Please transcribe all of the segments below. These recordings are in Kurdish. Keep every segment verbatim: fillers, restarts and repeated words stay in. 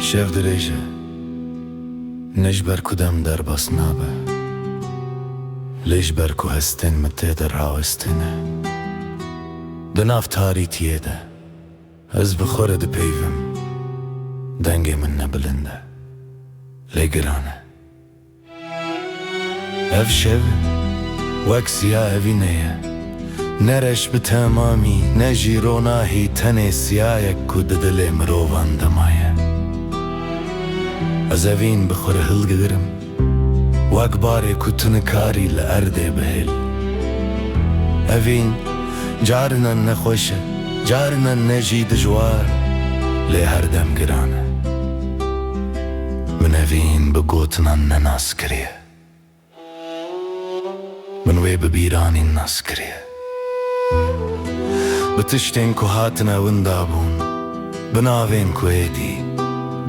Şev dirêj e, ne ji ber ku dem derbas nabe, lê ji ber ku hestên min tê de rawestîne. Di nav tarîtiyê de ez bi xwe re dipeyvim. Dengê min ne bilind e, lê giran e. Ev şev wek siya evînê ye. Ne reş bi temamî, ne jî ronahî, tenê siyayek ku di dilê mirovan de maye. Ez evîn bi xwe re hildigirim, wek barê ku tu nikarî li erdê bihêl. Evîn carinan nexweş e, carinan ne jî dijwar, lê her dem giran e. Min evîn bi gotinan ne nas kiriye. Min wê bi bîranîn nas kiriye. Bi tiştên ku hatine winda bûn, bi navên ku êdî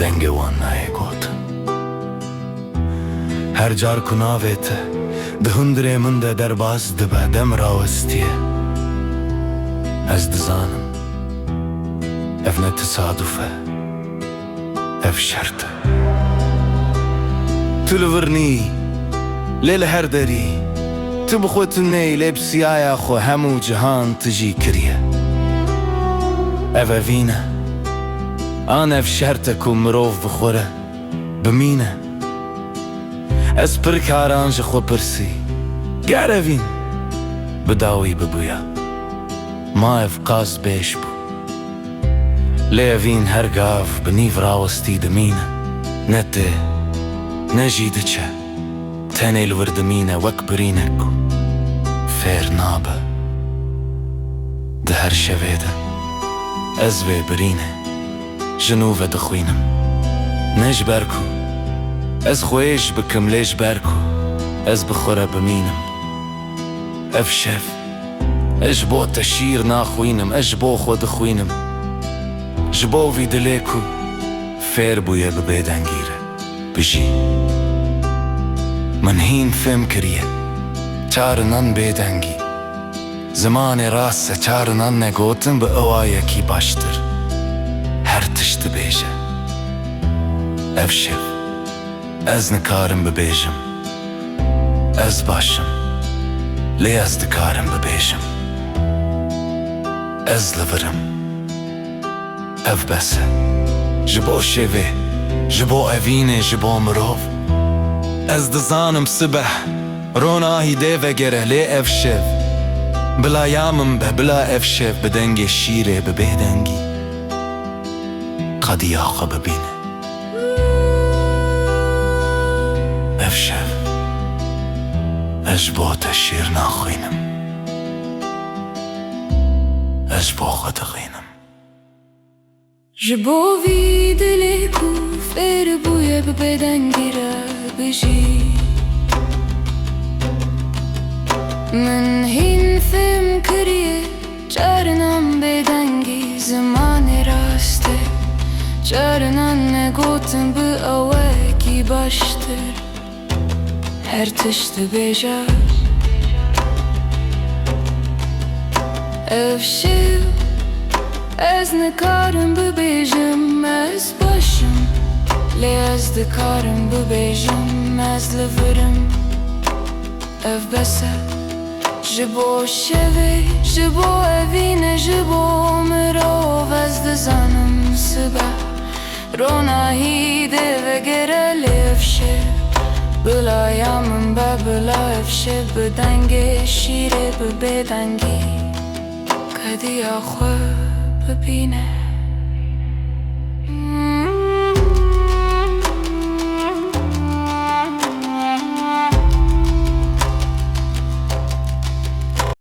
dengê wan nayê gotin. Her car ku navê te di hundirê min de derbas dibe, dem rawestiye. Ez dizanim, ev ne tesaduf e. Ev şert e. Tu li vir nî, lê li her derî. Tu bi xwe tune yî, lê bi siyaya xwe hemû cihan tu jî kiriye. Ev evîn e. An ev şert e ku mirov bi xwe re bimîne? Ez pir caran ji xwe pirsî, ger evîn bi dawî bibûya, ma ev qas bêş bû. Lê evîn her gav bi nîv rawestî dimîne, ne tê, ne jî diçe. Tenê li wir dimîne wek birînek ku fêr nabe. Di her şevê de ez vê birînê ji nû ve dixwînim. Ne ji ber ku ez xwêj bikim, lê ji ber ku ez bi xwe re bimînim. Ev şev, ez ji bo te şîr naxwînim, ez ji bo xwe dixwînim. Ji bo vî dilê ku fêr bûye bi bêdengî re bijî. Min hîn fêm kiriye, carinan bêdengî. Zimanê rast e, carinan negotin bi awayekî baştir. Her tişt dibêje. Ev şev, ez nikarim bibêjim, ez baş im, lê ez dikarim bibêjim, ez li vir im. Ev bes e. Ji bo şevê, ji bo evînê, ji bo mirov. Ez dizanim sibeh ronahî dê vegere, lê ev şev bila ya min be, bila ev şev bi dengê şîrê, bi bêdengî qediya xwe bibîne. Ev şev, ez ji bo te şîr naxwînim. Ez ji bo xwe dixwînim. Ji bo vî dilê ku fêr bûye bi bêdengî re bijî. Min hîn fêm kiriye, carinan bêdengî zimanê rast e. Carinan negotin bi awayekî baştir. Her tişt dibêje. Ev şev, ez nikarim bibêjim ez baş im, lê ez dikarim bibêjim ez li vir im. Ev bes e. Ji bo şevê, ji bo evînê, ji bo mirov, ez dizanim sibeh ronahî dê vegere, lê ev şev bila ya min be, bila ev şev bi dengê şîrê, bi bêdengî qediya xwe bibîne.